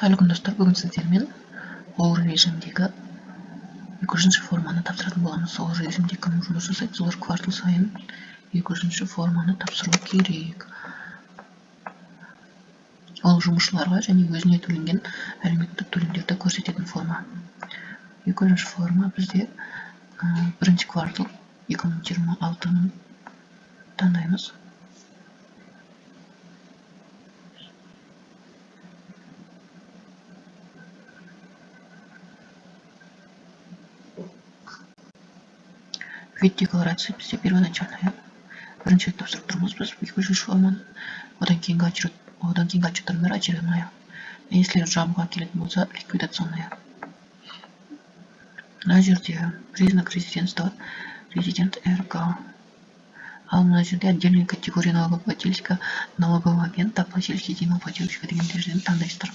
Қайырлы күн, достар! Бүгін сіздермен ОУР режимдегі 200 форманы тапсыратын боламыз. ОУР режимде кім жұмыс жасайды, солар квартал сайын 200 форманы тапсыру керек. Ол жұмысшыларға және өзіне төленген әлеуметтік төлемдерді көрсететін форма. 200 форма бізде бірінші квартал 2026-ны таңдаймыз. Вид декларации бізде первоначальная. Бірінші рет тапсырып тұрмыз біз 200 форманы. Одан кейінгі отчеттардың бәрі очередная. Если жабуға келетін болса, ликвидационная. Мына жерде признак резидентства, резидент РК. Ал мына жерде отдельная категория налогоплательщика, налогового агента, плательщик единого плательщика деген жерден таңдайсыздар.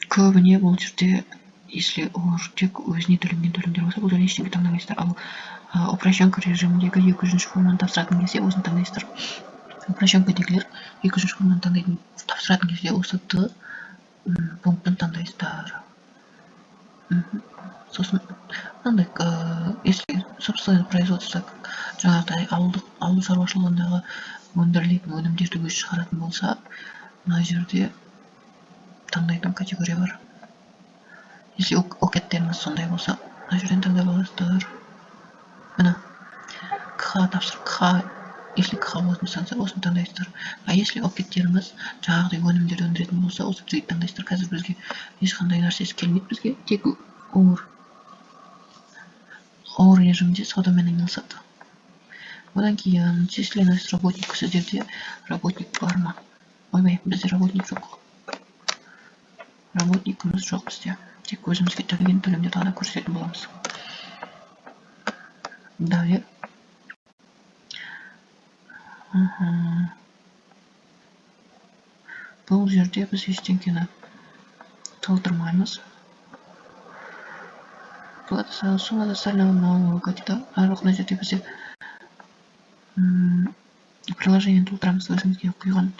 Көбіне бұл жерде, если олар тек өзіне төленген төлемдер болса, бұл жерде ештеңе таңдамайсыздар. Ал упрощенка режиміндегі 200 форманы тапсыратын кезде осыны таңдайсыздар. Упрощенкадегілер 200 форманы таңдайтын, тапсыратын кезде осы Д пунктін таңдайсыздар. Сосын мынандай, если собственное производство, жаңағыдай ауылдық, ауыл шаруашылығындағы өндірілетін өнімдерді өзі шығаратын болса, мына жерде таңдайтын категория бар. Если ОКЭДтеріңіз сондай болса, мына жерден таңдап аласыздар. Міне, КХ тапсырып, КХ, если КХ болатын болсаңыздар, осыны таңдайсыздар. А если ОКЭДтеріңіз жаңағыдай өнімдерді өндіретін болса, осы Д таңдайсыздар. Қазір бізге ешқандай нәрсесі келмейді, бізге тек ОУР режимде саудамен айналысады. Одан кейін численность работников. Сіздерде работник бар ма? Ойбай, бізде работник жоқ, работникіміз жоқ бізде. Тек өзімізге төлеген төлемдерді ғана көрсететін боламыз. Далее. Бұл жерде біз ештеңкені толтырмаймыз. Плата, сумма социального налога дейді. Барлық мына жерде бізде приложение толтырамыз. Өзімізге құйған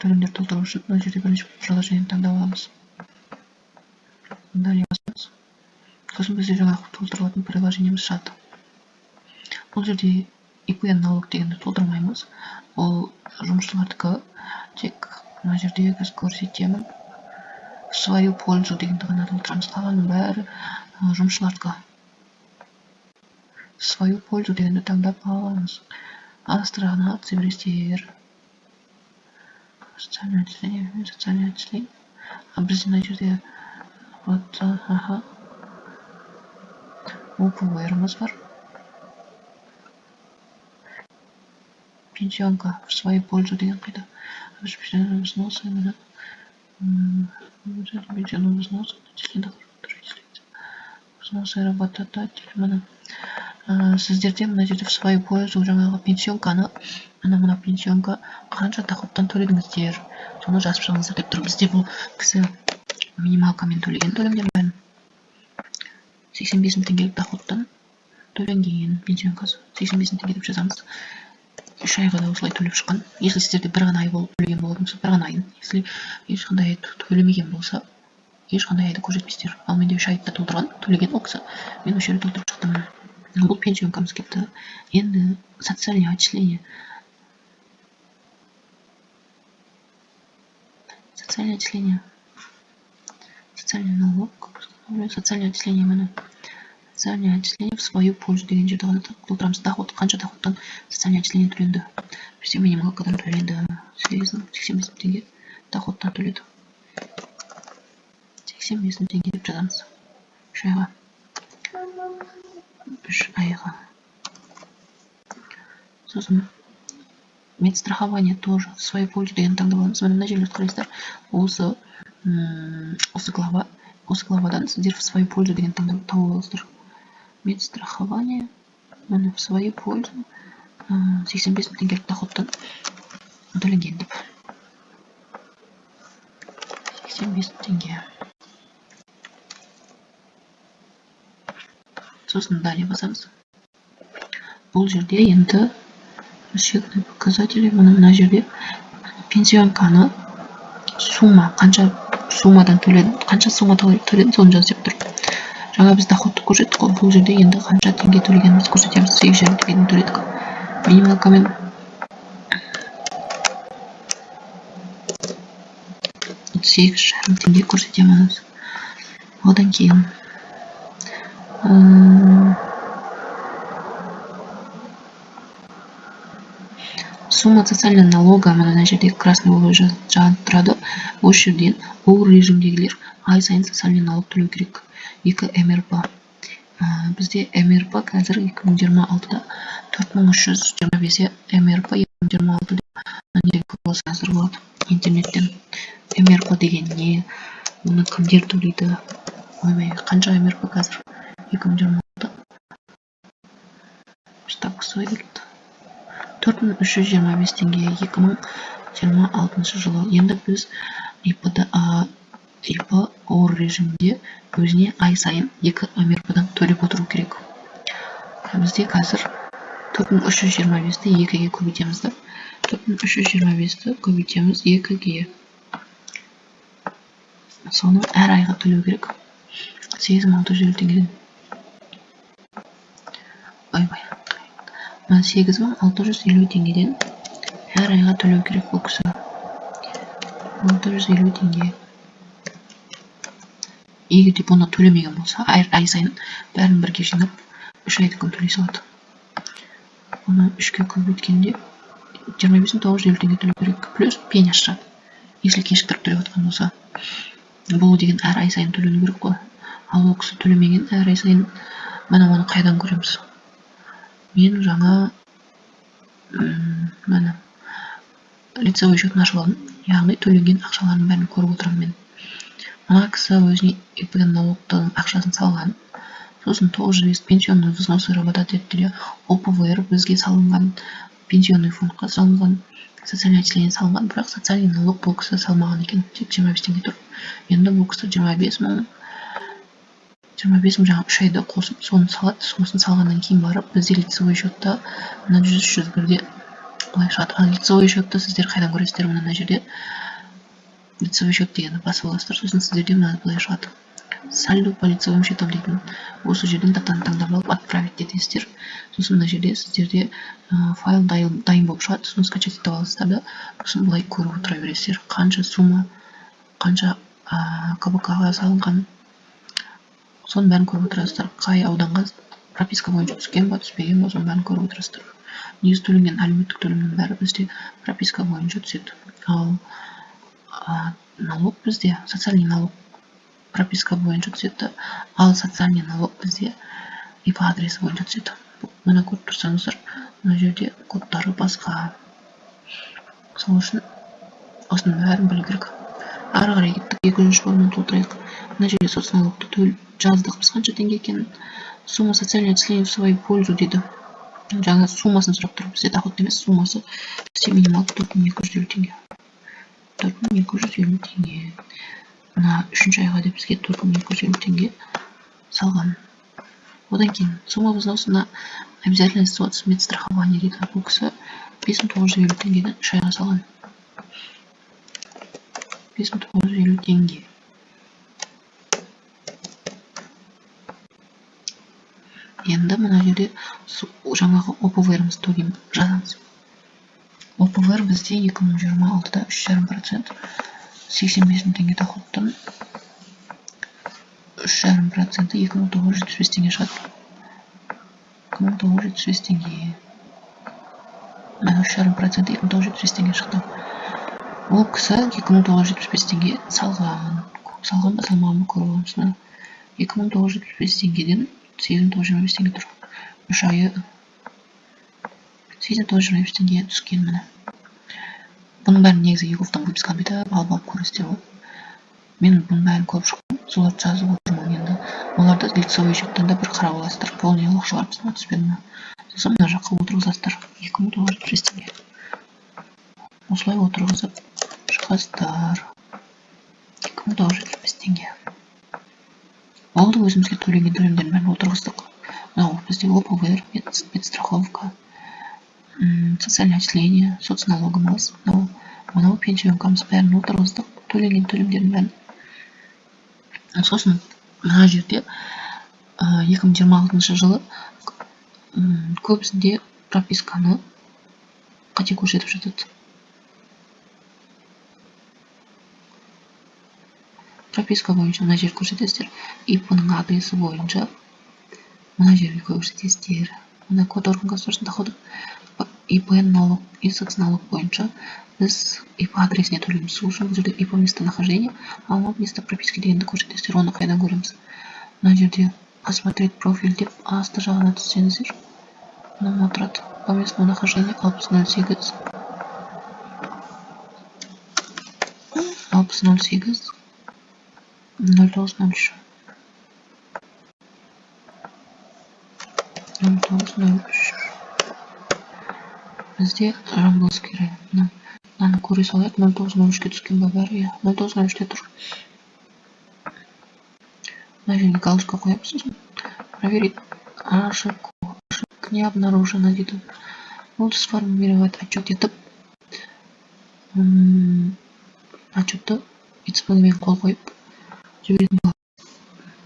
төлемдерді толтыру үшін мына жерде бірінші приложение таңдап аламыз. Далее басамыз. Сосын бізде жаңағы толтырылатын приложениеміз шығады. Бұл жерде ИПН налог дегенді толтырмаймыз, ол жұмысшылардікі. Тек мына жерде қазір көрсетемін, в свою пользу дегенді ғана толтырамыз, қалғанының бәрі жұмысшылардікі. В свою пользу дегенді таңдап аламыз. Астырағына түсе бересіздер. Социальное отчисление, социальное отчисление. А бізде мына жерде вот, аха, ОПВР-іміз бар. Пенсионка в свою пользу деген қайда? Взносы, міне, пенсионный взносы, взносы работодатель. Міне, сіздерде мына жерде в свою пользу жаңағы пенсионканы, міне, мына пенсионка қанша доходтан төледіңіздер, соны жазып шығыңыздар деп тұр. Бізде бұл кісі минималкамен төлеген төлемдер бәрін. 85 000 теңгелік доходтан төленген пенсионкасы, 85 000 теңге деп жазамыз. 3 айға да осылай төлеп шыққан. Если сіздерде бір ғана ай болып төлеген болатын болса, бір ғана айын, если ешқандай ай төлемеген болса, ешқандай айды көрсетпейсіздер. Ал менде 3 айды да толтырған, төлеген ол кісі, мен осы жерде толтырып шықтым. Бұл пенсионкамыз кетті. Енді социальное отчисление. Социальное отчисление, социальный налог, социальное отчисление. Міне, социальное отчисление в свою пользу деген жерді ғана толтырамыз. Доход, қанша доходтан социальное отчисление төленді? Бізде минималкадан төленді, 85 000 теңге доходтан төледі. 85 000 теңге деп жазамыз 3 айға, 3 айға. Сосын медстрахование тоже в свою пользу деген таңдап аламыз. Міне, мына жерде қарайсыздар, осы глава, осы главадан сіздер в свою пользу деген таңдап тауып аласыздар. Медстрахование, міне, в свою пользу 85 000 теңгелік доходтан төленген деп, 85 000 теңге. Сосын далее басамыз. Бұл жерде енді расчетные показатели. Міне, мына жерде пенсионканы Сумма, қанша суммадан төледім, қанша сумма төледім, соны жаз деп тұр. Жаңа біз доходты көрсеттік қой, бұл жерде енді қанша теңге төлегенімізді көрсетеміз. 8,5 теңгеден төледік. Минималкамен 8,5 теңге көрсетеміз. Одан кейін сумма социального налога, мына жерде красный болып жанып тұрады. Осы жерден ол режимдегілер ай сайын социальный налог төлеу керек. 2 МРП. Бізде МРП қазір 2026-да 4325 МРП 2026 деп көріп болады интернеттен. МРП деген не? Оны кімдер төлейді? Ойбай, қанша МРП қазір? 2026 ставкасы келді. 4325 теңге 2026 жылы. Енді біз ИП-да ИП ОР режимінде өзіне ай сайын 2 МРП-дан төлеп отыру керек. Бізде қазір 4325-ті 2-ге көбейтеміз да. 4325-ті көбейтеміз 2-ге. Соны әр айға төлеу керек. 8650 теңгеден. Ойбай. 8650 теңгеден әр айға төлеу керек бұл кісі. 650 теңге. Егер де бұны төлемеген болса, әр ай сайын бәрін бірге жинап 3 айдікін төлей салады. Бұны 3-ке көбейткенде 25 950 теңге төлеу керек. Плюс пеня шығады. Если кешіктіріп төлеп жатқан болса. Бұл деген әр ай сайын төлену керек қой. Ал ол кісі төлемеген әр ай сайын, міне оны қайдан көреміз? Мен жаңа міне лицевой счетын ашып алдым. Яғни төленген ақшалардың бәрін көріп отырамын мен. Мына кісі өзіне ИП налогтың ақшасын салған. Сосын 905 пенсионный взносы работодателя, ОПВР бізге салынған, пенсионный фондқа салынған, социальный отчисление салынған, бірақ социальный налог бұл кісі салмаған екен. Тек 25 теңге тұр. Енді бұл кісі 25 мың жаңа 3 айда қосып соны салады. Сосын салғаннан кейін барып бізде лицевой счетта мына 103, 101-де былай шығады. Ал лицевой счетты сіздер қайдан көресіздер? Мына жерде лицевой счет дегенді басып аласыздар. Сосын сіздерде мына былай шығады. Сальдо по лицевым счетам дейтін. Осы жерден датаны таңдап алып, отправить етесіздер. Сосын мына жерде сіздерде файл дайын болып шығады. Соны скачать етіп аласыздар да, сосын былай көріп отыра бересіздер. Қанша сумма, қанша КБК-ға салынған, соның бәрін көріп отырасыздар. Қай ауданға прописка бойынша түскен ба, түспеген ба, соның бәрін көріп отырасыздар. Негізі төленген әлеуметтік төлемнің бәрі бізде прописка бойынша түседі. Ал налог бізде, социальный налог прописка бойынша түседі, ал социальный налог бізде ИП адресі бойынша түседі. Мына көріп тұрсаңыздар, мына жерде кодтары басқа. Сол үшін осының бәрін білу керек. Ары қарай кеттік, екінші форманы толтырайық. Мына жерде соцналогты төл жаздық біз, қанша теңге екенін. Сумма социального отчисления в свою пользу дейді. Жаңа суммасын сұрап тұр. Бізде доход емес, суммасы. Бізде минималка 4250 теңге. 4250 теңге. Мына үшінші айға деп бізге 4250 теңге салған. Одан кейін сумма взноса на обязательное соцмедстрахование дейді. Бұл кісі 5950 теңгеден 3 айға салған. 5950 теңге. Енді мына жерде жаңағы ОПВР-імізді төлейміз, жазамыз. ОПВР бізде 2026-да 3,5%, 85 мың теңге доходтан 3,5%-і 2975 теңге шығады. 2975 теңге. Міне 3,5%-і 2975 теңге шықты. Ол кісі 2975 теңге салған. Салған ба, салмаған ба, көріп аламыз. Міне 2975 теңгеден 8925 теңге тұр. 3 айы 8925 теңге түскен міне. Бұның бәрін негізі еговтан выписканы бүйтіп алып алып көресіздер ғой. Мен бұның бәрін көріп шықтым, соларды жазып отырмын енді. Оларды лицевой счеттан да бір қарап аласыздар. Полный ақшалар түсті ма, түспеді ма. Сосын мына жаққа отырғызасыздар 2975 теңге. Осылай отырғызып шығасыздар. 2975 теңге. Болды, өзімізге төленген төлемдердің бәрін отырғыздық. Мынау бізде ОПВР, медстраховка, социальное отчисление, соцналогымыз, мынау пенсионкамыз, бәрін отырғыздық. Төленген төлемдердің бәрін. Сосын мына жерде 2026 жылы көбісінде прописканы қате көрсетіп жатады. Прописка бойынша мына жерді көрсетесіздер. ИП-ның адресі бойынша мына жерге көрсетесіздер. Мына код орган государственных доходов, ИП налог и соцналог бойынша біз ИП адресіне төлейміз. Сол үшін бұл жерде ИП местонахождение, ал мынау место прописки дегенді көрсетесіздер. Оны қайдан көреміз? Мына жерде посмотреть профиль деп асты жағына түссеңіздер, мына тұрады. По месту нахождения 6008 6008 0903 0903. Бізде Жамбылский район. Мынаны көре салайық. 0903-ке түскен ба бәрі? Иә, 0903-те тұр. Мына жерге галочка қоямыз. Сосын проверить ошибку. Ошибка не обнаружена дейді. Болды, сформировать отчет етіп, отчетты ЭЦП-мен қол қойып жіберетін болады.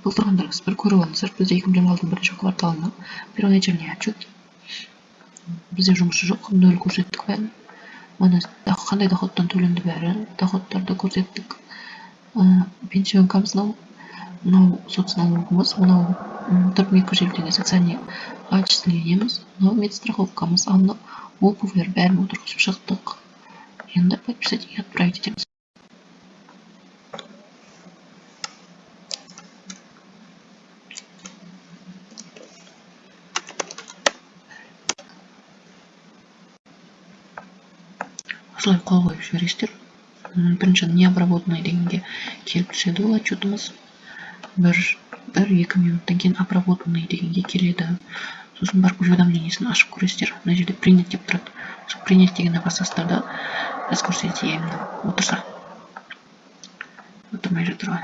Толтырғандарыңыз бір көріп алыңыздар. Бізде 2026 бірінші кварталына первоначальный отчет. Бізде жұмысшы жоқ, нөл көрсеттік бәрін. Мына қандай доходтан төленді, бәрі доходтарды көрсеттік. Пенсионкамыз мынау, мынау соцналогымыз, мынау 4250 теңге социальный отчислениеміз, мынау медстраховкамыз, ал мынау ОПВР, бәрін отырғызып шықтық. Енді подписать и отправить етеміз. Осылай қол қойып жібересіздер. Бірінші не обработанный дегенге келіп түседі ол отчетымыз. Бір екі минуттан кейін обработанный дегенге келеді. Сосын барып уведомлениесін ашып көресіздер. Мына жерде принять деп тұрады. Сол принять дегенді басасыздар да, қазір көрсетейін. Отырса, отырмай жатыр ғой.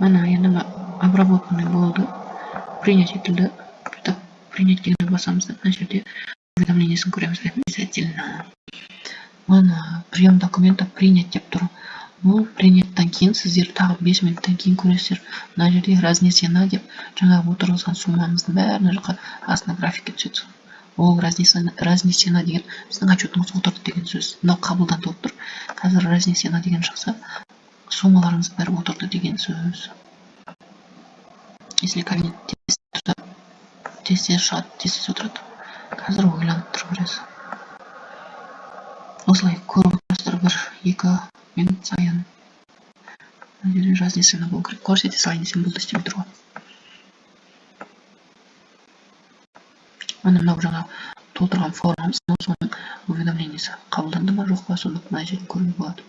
Міне, енді обработанный болды, принять етілді. Принять дегенді басамыз да, мына жерде уведомлениесін көреміз обязательно. Міне, прием документа принят деп тұр. Бұл приняттан кейін сіздер тағы 5 минуттан кейін көресіздер, мына жерде разнесена деп жаңағы отырғызған суммамыздың бәрі мына жаққа астына графикке түседі. Ол разнесена деген сіздің отчетыңыз отырды деген сөз. Мынау қабылданды болып тұр. Қазір разнесена деген шықса, суммаларыңыз бәрі отырды деген сөз. Если кабинет тез тұрса, тез тез шығады, тез тез отырады. Қазір ойланып тұр біраз. Осылай көріп отырасыздар 1-2 минут сайын. Мына жерде разнесена болу керек. Көрсете салайын десем, бұл да істемей тұр ғой. Міне, мынау жаңа толтырған формамыз, мынау соның уведомлениесі қабылданды ма, жоқ па, соны мына жерден көруге болады.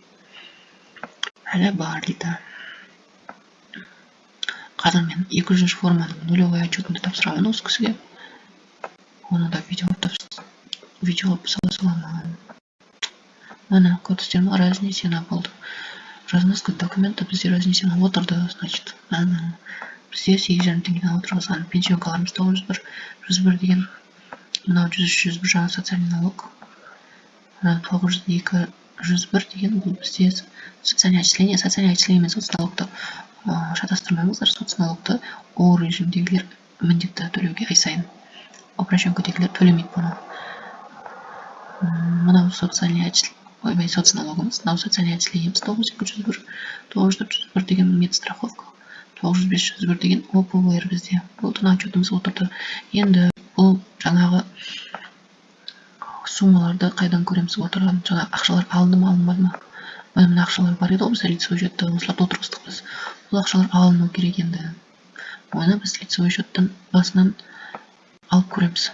Әлі бар дейді. Қазір мен 200-ші форманың нулевой отчетын тапсырамын осы кісіге. Оны да видео қылып сала саламын. Міне, көрдіңіздер ма, разнесена болды. Разноска документа бізде разнесена отырды, значит. Міне, бізде 8,5 теңгеден отырғызған пенсионкаларымыз 901, 101 деген, мынау 103, 101 жаңа социальный налог, 902, 101 деген бұл бізде социальное отчисление. Социальное отчисление мен соцналогты шатастырмаңыздар. Соцналогты О режимдегілер міндетті төлеуге ай сайын, упрощенкадегілер төлемейді бұны. Мынау социальный, ойбай, соцналогымыз, мынау социальный отчислениеміз 902, 101, 904, 101 деген медстраховка, 905, 101 деген ОПВР бізде болды. Мына отчетымыз отырды. Енді бұл жаңағы суммаларды қайдан көреміз отырған? Жаңа ақшалар алынды ма, алынбады ма? Міне, мына ақшалар бар еді ғой бізде лицевой счетта, осыларды отырғыздық біз. Бұл ақшалар алыну керек енді. Оны біз лицевой счеттан басынан алып көреміз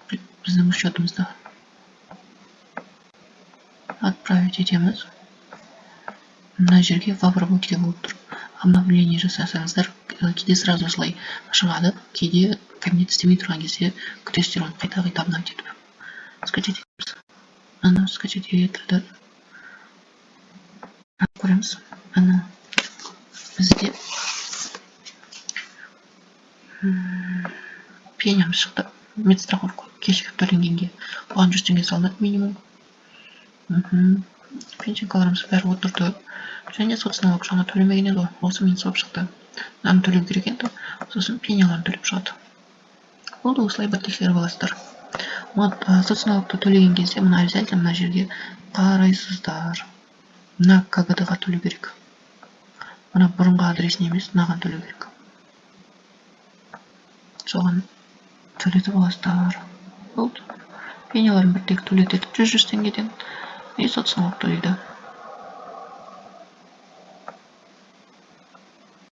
біздің счетымызда. Отправить етеміз. Мына жерге в обработке болып тұр. Обновление жасасаңыздар, кейде сразу осылай шығады, кейде кабинет істемей тұрған кезде күтесіздер оны қайта қайта обновить етіп. Скачать етеміз. Ана, скачать етілді. Көреміз. Ана, бізде пеням шықты, медстраховка. Кешігіп төленгенге оған 100 теңге салынады минимум. Пенсионкаларымыз бәрі отырды. Және соцналог жаңа төлемеген еді ғой, осы минус болып шықты. Мынаны төлеу керек енді, сосын пеняларын төлеп шығады. Болды, осылай бір тексеріп аласыздар. Соцналогты төлеген кезде мына обязательно мына жерге қарайсыздар. Мына КГД ға төлеу керек, мына бұрынғы адресіне емес, мынаған төлеу керек. Соған төлетіп аласыздар. Болды, пеняларын бір тек төлетеді 100-100 теңгеден и соцналог төлейді.